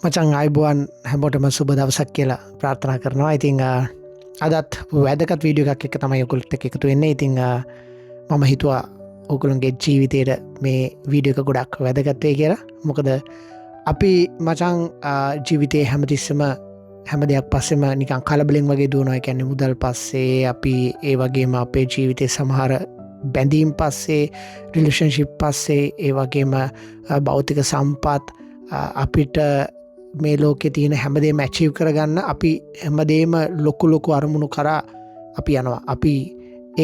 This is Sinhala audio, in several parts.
මචං ආයුබෝවන් හැමෝටම සුබ දවසක් කියලා ප්‍රාර්ථනා කරනවා. ඉතින් අදත් වැදගත් වීඩියෝ එකක් එක්ක තමයි ඔයගොල්ලොත් එක්ක එකතු වෙන්නේ. ඉතින් මම හිතුවා ඔයගොල්ලන්ගේ ජීවිතේට මේ වීඩියෝ එක ගොඩක් වැදගත් වෙයි කියලා. මොකද අපි මචං ජීවිතේ හැමතිස්සෙම හැම දෙයක් පස්සෙම නිකන් කලබලෙන් වගේ දුවනවා. ඒ කියන්නේ මුදල් පස්සේ අපි ඒ වගේම අපේ ජීවිතේ සමහර බැඳීම් පස්සේ, රිලේෂන්ෂිප් පස්සේ, ඒ වගේම භෞතික සම්පත්, අපිට මේ ලෝකේ තියෙන හැමදේම ඇචීව් කරගන්න අපි හැමදේම ලොකු ලොකු අරමුණු කරා අපි යනවා. අපි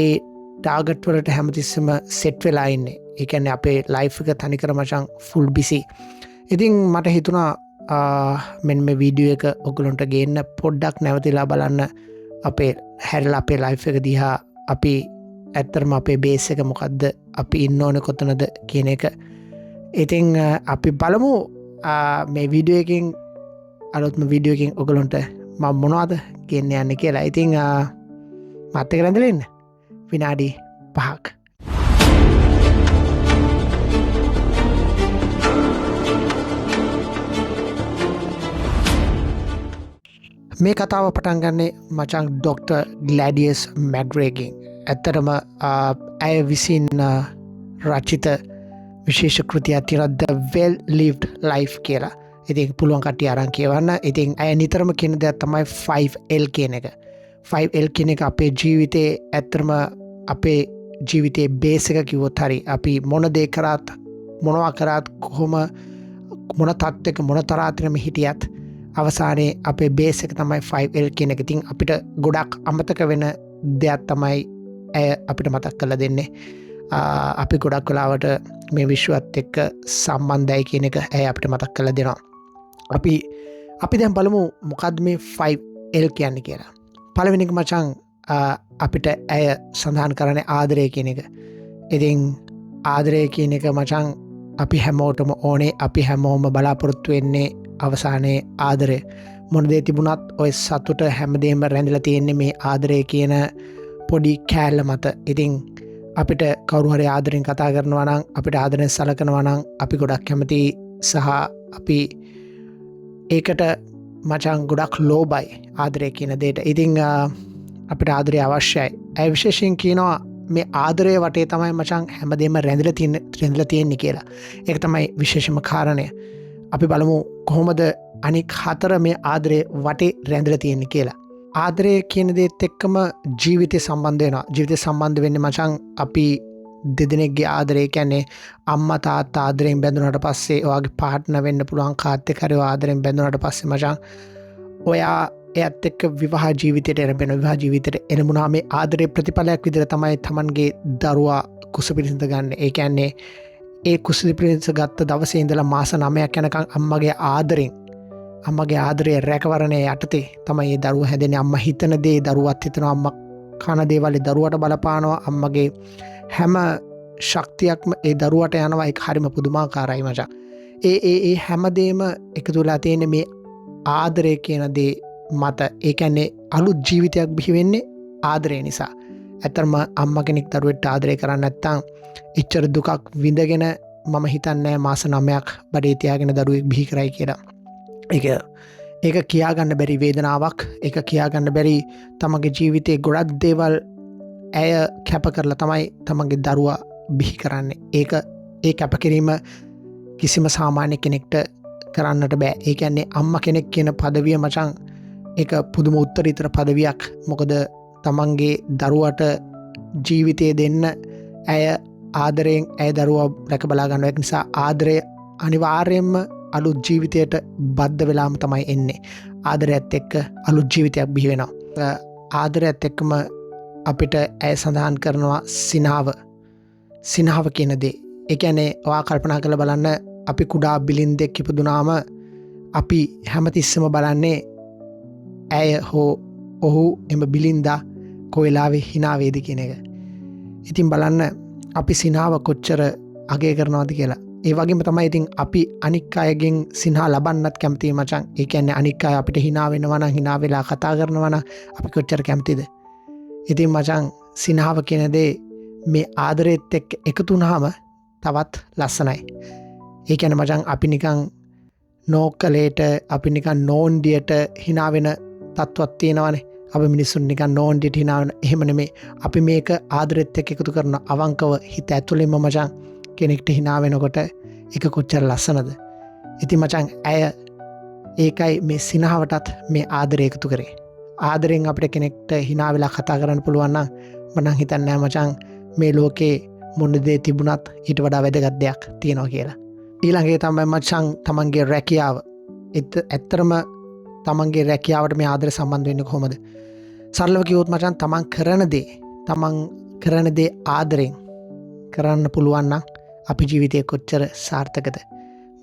ඒ ටාගට් වලට හැමතිස්සෙම සෙට් වෙලා ඉන්නේ. ඒ කියන්නේ අපේ ලයිෆ් එක තනිකර මචං ෆුල් බිසි. ඉතින් මට හිතුණා මෙන්න මේ වීඩියෝ එක ඔයගොල්ලන්ට ගේන්න, පොඩ්ඩක් නැවතිලා බලන්න අපේ හැරිලා අපේ ලයිෆ් එක දිහා, අපි ඇත්තටම අපේ බේස් එක මොකද්ද, අපි ඉන්න ඕනේ කොතනද කියන එක. ඉතින් අපි බලමු මේ වීඩියෝ එකෙන්, අලුත්ම වීඩියෝ එකෙන් ඔයගොල්ලන්ට මම මොනවද කියන්න යන්නේ කියලා. ඉතින් මාත් එක්ක රැඳිලා ඉන්න විනාඩි 5ක්. මේ කතාව පටන් ගන්නේ මචං ඩොක්ටර් ග්ලැඩියස් මැග්‍රේගෙන්. ඇත්තටම ඇය විසින් රචිත විශේෂ කෘතියක් තියෙනවා The Well Lived Life කියලා. ඉතින් පුළුවන් කට්ටිය අරන් කියවන්න. ඉතින් ඇය නිතරම කියන දෙයක් තමයි 5L කියන එක. 5L කියන එක අපේ ජීවිතේ ඇත්තටම අපේ ජීවිතේ බේස් එක කිව්වොත් හරි, අපි මොන දේ කරත්, මොනවා කරත්, කොහොම මොන තත්ත්වයක මොන තරාතිරම හිටියත් අවසානයේ අපේ බේස් එක තමයි 5L කියන එක. ඉතින් අපිට ගොඩක් අමතක වෙන දෙයක් තමයි ඇය අපිට මතක් කරලා දෙන්නේ. අපි ගොඩක් වෙලාවට මේ විශ්වත් එක්ක සම්බන්ධයි කියන එක ඇය අපිට මතක් කරලා දෙනවා. අපි දැන් බලමු මොකද්ද මේ 5L කියන්නේ කියලා. පළවෙනි එක මචං අපිට ඇය සඳහන් කරන්නේ ආදරය කියන එක. ඉතින් ආදරය කියන එක මචං අපි හැමෝටම ඕනේ, අපි හැමෝම බලාපොරොත්තු වෙන්නේ අවසානයේ ආදරය. මොන දේ තිබුණත් ඔය සතුට හැමදේම රැඳිලා තියෙන්නේ මේ ආදරය කියන පොඩි කෑල්ල මත. ඉතින් අපිට කවුරු හරි ආදරෙන් කතා කරනවා නම්, අපිට ආදරෙන් සලකනවා නම් අපි ගොඩක් කැමති සහ අපි ඒකට මචං ගොඩක් ලෝභයි ආදරය කියන දෙයට. ඉතින් අපිට ආදරය අවශ්‍යයි. ඇය විශේෂයෙන් කියනවා මේ ආදරය වටේ තමයි මචං හැමදේම රැඳිලා තියෙන්නේ කියලා. ඒක තමයි විශේෂම කාරණය. අපි බලමු කොහොමද අනික් හතර මේ ආදරය වටේ රැඳිලා තියෙන්නේ කියලා. ආදරය කියන දේත් එක්කම ජීවිතය සම්බන්ධ වෙනවා. ජීවිතය සම්බන්ධ වෙන්නේ මචං අපි දෙදෙනෙක්ගේ ආදරය. ඒ කියන්නේ අම්මා තාත්තා ආදරයෙන් බැඳුනට පස්සේ ඔයාගේ පාර්ට්නර් වෙන්න පුළුවන් කාත් එක්ක හරි ඔයා ආදරයෙන් බැඳුනට පස්සේ මචං ඔයා එයත් එක්ක විවාහ ජීවිතයට එළඹෙනවා. විවාහ ජීවිතයට එළඹුණාම මේ ආදරේ ප්‍රතිඵලයක් විදිහට තමයි Tamanගේ දරුවා කුස පිළිසිඳ ගන්න. ඒ කියන්නේ ඒ කුස පිළිසිඳ ගත්ත දවසේ ඉඳලා මාස 9ක් යනකම් අම්මගේ ආදරය රැකවරණය යටතේ තමයි ඒ දරුවා හැදෙන්නේ. අම්මා හිතන දේ දරුවත් හිතනවා, අම්මා කන දේවල් ඒ දරුවට බලපානවා, අම්මගේ හැම ශක්තියක්ම ඒ දරුවට යනවා. ඒක හරිම පුදුමාකාරයි මචං. ඒ හැමදේම එකතු වෙලා තියෙන්නේ මේ ආදරය කියන දේ මත. ඒ කියන්නේ අලුත් ජීවිතයක් බිහි වෙන්නේ ආදරය නිසා. ඇත්තටම අම්මා කෙනෙක් දරුවෙක්ට ආදරය කරන්නේ නැත්නම් එච්චර දුකක් විඳගෙන මම හිතන්නේ නෑ මාස 9ක් බඩේ තියාගෙන දරුවෙක් බිහි කරයි කියලා. ඒක කියාගන්න බැරි වේදනාවක්. ඒක කියාගන්න බැරි තමන්ගේ ජීවිතේ ගොඩක් දේවල් ඇය කැප කරලා තමයි තමන්ගේ දරුවා බිහි කරන්නේ. ඒ කැපකිරීම කිසිම සාමාන්‍ය කෙනෙක්ට කරන්නට බෑ. ඒ කියන්නේ අම්මා කෙනෙක් කියන පදවිය මචං ඒක පුදුම උත්තරීතර පදවියක්. මොකද තමන්ගේ දරුවට ජීවිතය දෙන්න ඇය ආදරයෙන් ඇය දරුවා රැක බලා ගන්නවා. ඒක නිසා ආදරය අනිවාර්යයෙන්ම අලුත් ජීවිතයට බද්ධ වෙලාම තමයි එන්නේ. ආදරයත් එක්ක අලුත් ජීවිතයක් බිහි වෙනවා. ආදරයත් එක්කම අපිට ඇය සඳහන් කරනවා සිනාව. සිනාව කියන දේ. ඒ කියන්නේ ඔයා කල්පනා කරලා බලන්න, අපි කුඩා බිලින්දෙක් ඉපදුනාම අපි හැමතිස්සෙම බලන්නේ ඇය හෝ ඔහු එම බිලින්දා කොයි වෙලාවෙ hina වේද කියන එක. ඉතින් බලන්න අපි සිනාව කොච්චර අගය කරනවද කියලා. ඒ වගේම තමයි ඉතින් අපි අනික් අයගෙන් සිනා ලබන්නත් කැමතියි මචං. ඒ කියන්නේ අනික් අය අපිට hina වෙනවා නම්, hina වෙලා කතා කරනවා නම් අපි කොච්චර කැමතිද? ඉතින් මචං සිනාව කියන දේ මේ ආදරෙත් එක්ක එකතු වුනහම තවත් ලස්සනයි. ඒ කියන්නේ මචං අපි නිකන් නෝකලේට අපි නිකන් නෝන්ඩියට හිනා වෙන තත්ත්වයක් තියෙනවානේ. අපි මිනිස්සුන් නිකන් නෝන්ඩියට හිනා වෙන එහෙම නෙමෙයි. අපි මේක ආදරෙත් එක්ක එකතු කරන අවංකව හිත ඇතුළෙන්ම මචං කෙනෙක්ට හිනා වෙනකොට ඒක කොච්චර ලස්සනද. ඉතින් මචං ඇය ඒකයි මේ සිනහවටත් මේ ආදරය එකතු කරේ. ආදරෙන් අපිට කෙනෙක්ට හිනා වෙලා කතා කරන්න පුළුවන් නම් මම නම් හිතන්නේ නෑ මචං මේ ලෝකේ මොන දේ තිබුණත් ඊට වඩා වැදගත් දෙයක් තියෙනවා කියලා. ඊළඟ එක තමයි මචං තමන්ගේ රැකියාව. ඇත්තටම තමන්ගේ රැකියාවට මේ ආදරය සම්බන්ධ වෙන්නේ කොහොමද? සරලව කිව්වොත් මචං තමන් කරන දේ ආදරෙන් කරන්න පුළුවන් නම් අපි ජීවිතේ කොච්චර සාර්ථකද.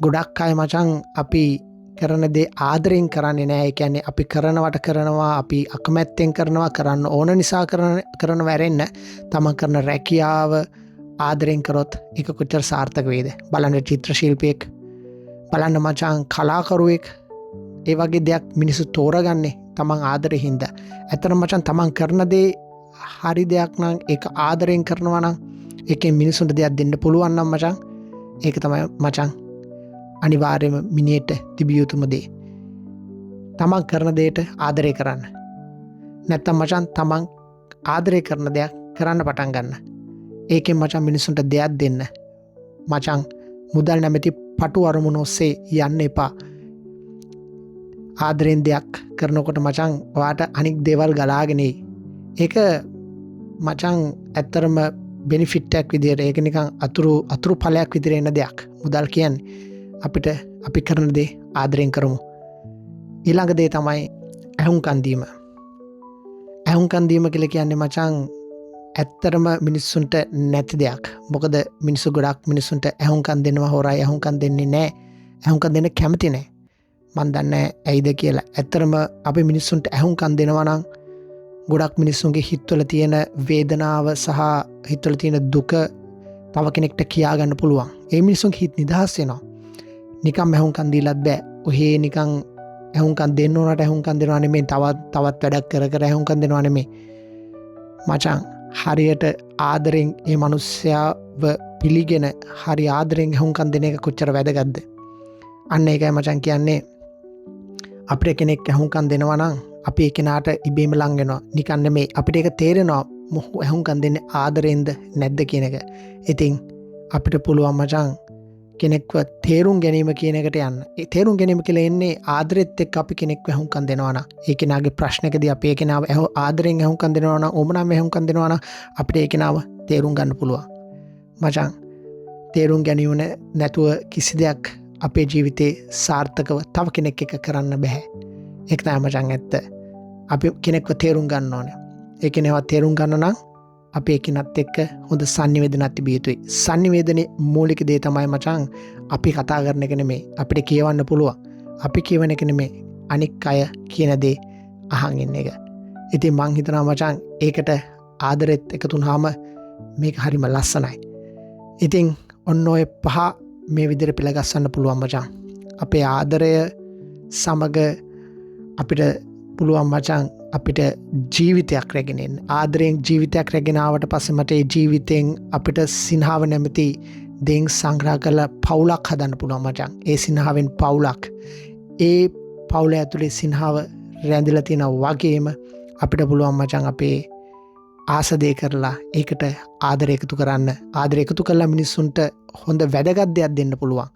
ගොඩක් අය මචං අපි කරන දේ ආදරෙන් කරන්නේ නෑ. ඒ කියන්නේ අපි කරනවට කරනවා, අපි අකමැත්තෙන් කරනවා, කරන්න ඕන නිසා කරන වැරෙන්න තමන් කරන රැකියාව ආදරෙන් කරොත් ඒක කොච්චර සාර්ථක වේද. බලන්න චිත්‍ර ශිල්පියෙක්, බලන්න මචං කලාකරුවෙක්, ඒ වගේ දෙයක් මිනිස්සු තෝරගන්නේ තමන් ආදරෙ හින්දා. ඇත්තටම මචං තමන් කරන දේ හරි දෙයක් නම් ඒක ආදරෙන් කරනවා නම් ඒකෙන් මිනිස්සුන්ට දෙයක් දෙන්න පුළුවන් නම් මචං ඒක තමයි මචං අනිවාර්යයෙන්ම මිනිහෙට තිබිය යුතුම දේ. තමන් කරන දේට ආදරය කරන්න. නැත්තම් මචං තමන් ආදරය කරන දෙයක් කරන්න පටන් ගන්න. ඒකෙන් මචං මිනිස්සුන්ට දෙයක් දෙන්න. මචං මුදල් නැමැති පටු අරමුණ ඔස්සේ යන්න එපා. ආදරෙන් දෙයක් කරනකොට මචං ඔයාට අනික් දේවල් ගලාගෙන එයි. ඒක මචං ඇත්තටම බෙනිෆිට් එකක් විදියට, ඒක නිකන් අතුරු ඵලයක් විදියට එන දෙයක්. මුදල් කියන්නේ අපිට අපි කරන දේ ආදරෙන් කරමු. ඊළඟ දේ තමයි ඇහුම්කන් දීම. ඇහුම්කන් දීම කියලා කියන්නේ මචං ඇත්තටම මිනිස්සුන්ට නැති දෙයක්. මොකද මිනිස්සු ගොඩක් මිනිස්සුන්ට ඇහුම්කන් දෙනවා හොරයි, ඇහුම්කන් දෙන්නේ නෑ, ඇහුම්කන් දෙන්න කැමති නෑ. මන් දන්නේ නෑ ඇයිද කියලා. ඇත්තටම අපි මිනිස්සුන්ට ඇහුම්කන් දෙනවා නම් ගොඩක් මිනිස්සුන්ගේ හිත්වල තියෙන වේදනාව සහ හිත්වල තියෙන දුක තව කෙනෙක්ට කියා ගන්න පුළුවන්. ඒ මිනිස්සුන්ගේ හිත නිදහස් වෙනවා. නිකම් ඇහුම්කන් දීලත් බෑ. ඔහේ නිකන් ඇහුම්කන් දෙන්න ඕනට ඇහුම්කන් දෙනවා නෙමෙයි, තවත් වැඩක් කර කර ඇහුම්කන් දෙනවා නෙමෙයි. මචං හරියට ආදරෙන් ඒ මනුස්සයාව පිළිගෙන හරි ආදරෙන් ඇහුම්කන් දෙන එක කොච්චර වැදගත්ද. අන්න ඒකයි මචං කියන්නේ අපිට කෙනෙක් ඇහුම්කන් දෙනවා නම් අපි ඒ කෙනාට ඉබේම ලං වෙනවා. නිකන් නෙමෙයි, අපිට ඒක තේරෙනවා මොහු ඇහුම්කන් දෙන්නේ ආදරෙන්ද නැද්ද කියන එක. ඉතින් අපිට පුළුවන් මචං කෙනෙක්ව තේරුම් ගැනීම කියන එකට යන්න. ඒ තේරුම් ගැනීම කියලා එන්නේ ආදරෙත් එක්ක අපි කෙනෙක්ව ඇහුම්කන් දෙනවා නම්, ඒ කෙනාගේ ප්‍රශ්නකදී අපි ඒ කෙනාව ආදරෙන් ඇහුම්කන් දෙනවා නම්, ඕමනම් ඇහුම්කන් දෙනවා නම් අපිට ඒ කෙනාව තේරුම් ගන්න පුළුවන්. මචං තේරුම් ගැනීම නැතුව කිසි දෙයක් අපේ ජීවිතේ සාර්ථකව තව කෙනෙක් එක්ක කරන්න බැහැ. ඒක තමයි මචං ඇත්ත. අපි කෙනෙක්ව තේරුම් ගන්න ඕනේ. ඒ කෙනාව තේරුම් ගන්න නම් අපි ඒ කෙනත් එක්ක හොඳ සන්නිවේදනයක් තිබිය යුතුයි. සන්නිවේදනයේ මූලික දේ තමයි මචං අපි කතා කරන එක නෙමෙයි, අපිට කියවන්න පුළුවන්. අපි කියවන එක නෙමෙයි, අනික් අය කියන දේ අහන් ඉන්න එක. ඉතින් මං හිතනවා මචං ඒකට ආදරෙත් එකතු වුනහම මේක හරිම ලස්සනයි. ඉතින් ඔන්න ඔය පහ මේ විදිහට පෙළගස්සන්න පුළුවන් මචං. අපේ ආදරය සමග අපිට පුළුවන් මචං අපිට ජීවිතයක් රැගෙන එන්න. ආදරයෙන් ජීවිතයක් රැගෙන ආවට පස්සේ මට ඒ ජීවිතෙන් අපිට සිනහව නැමැති දෙයින් සංග්‍රහ කරලා පවුලක් හදන්න පුළුවන් මචං. ඒ සිනහවෙන් පවුලක්, ඒ පවුල ඇතුලේ සිනහව රැඳිලා තියෙන වගේම අපිට පුළුවන් මචං අපේ ආස දේ කරලා ඒකට ආදරය එකතු කරන්න. ආදරය එකතු කරලා මිනිස්සුන්ට හොඳ වැදගත් දෙයක් දෙන්න පුළුවන්.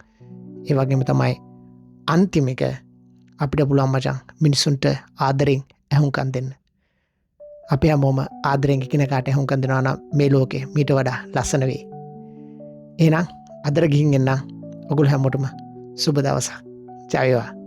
ඒ වගේම තමයි අන්තිම එක අපිට පුළුවන් මචං මිනිස්සුන්ට ආදරෙන් ඇහුම්කන් දෙන්න. අපි හැමෝම ආදරෙන් එකිනෙකාට ඇහුම්කන් දෙනවා නම් මේ ලෝකේ මීට වඩා ලස්සන වෙයි. එහෙනම් අදට ගිහින් එන්නම්. ඔගොල්ලෝ හැමෝටම සුබ දවසක්. ජය වේවා.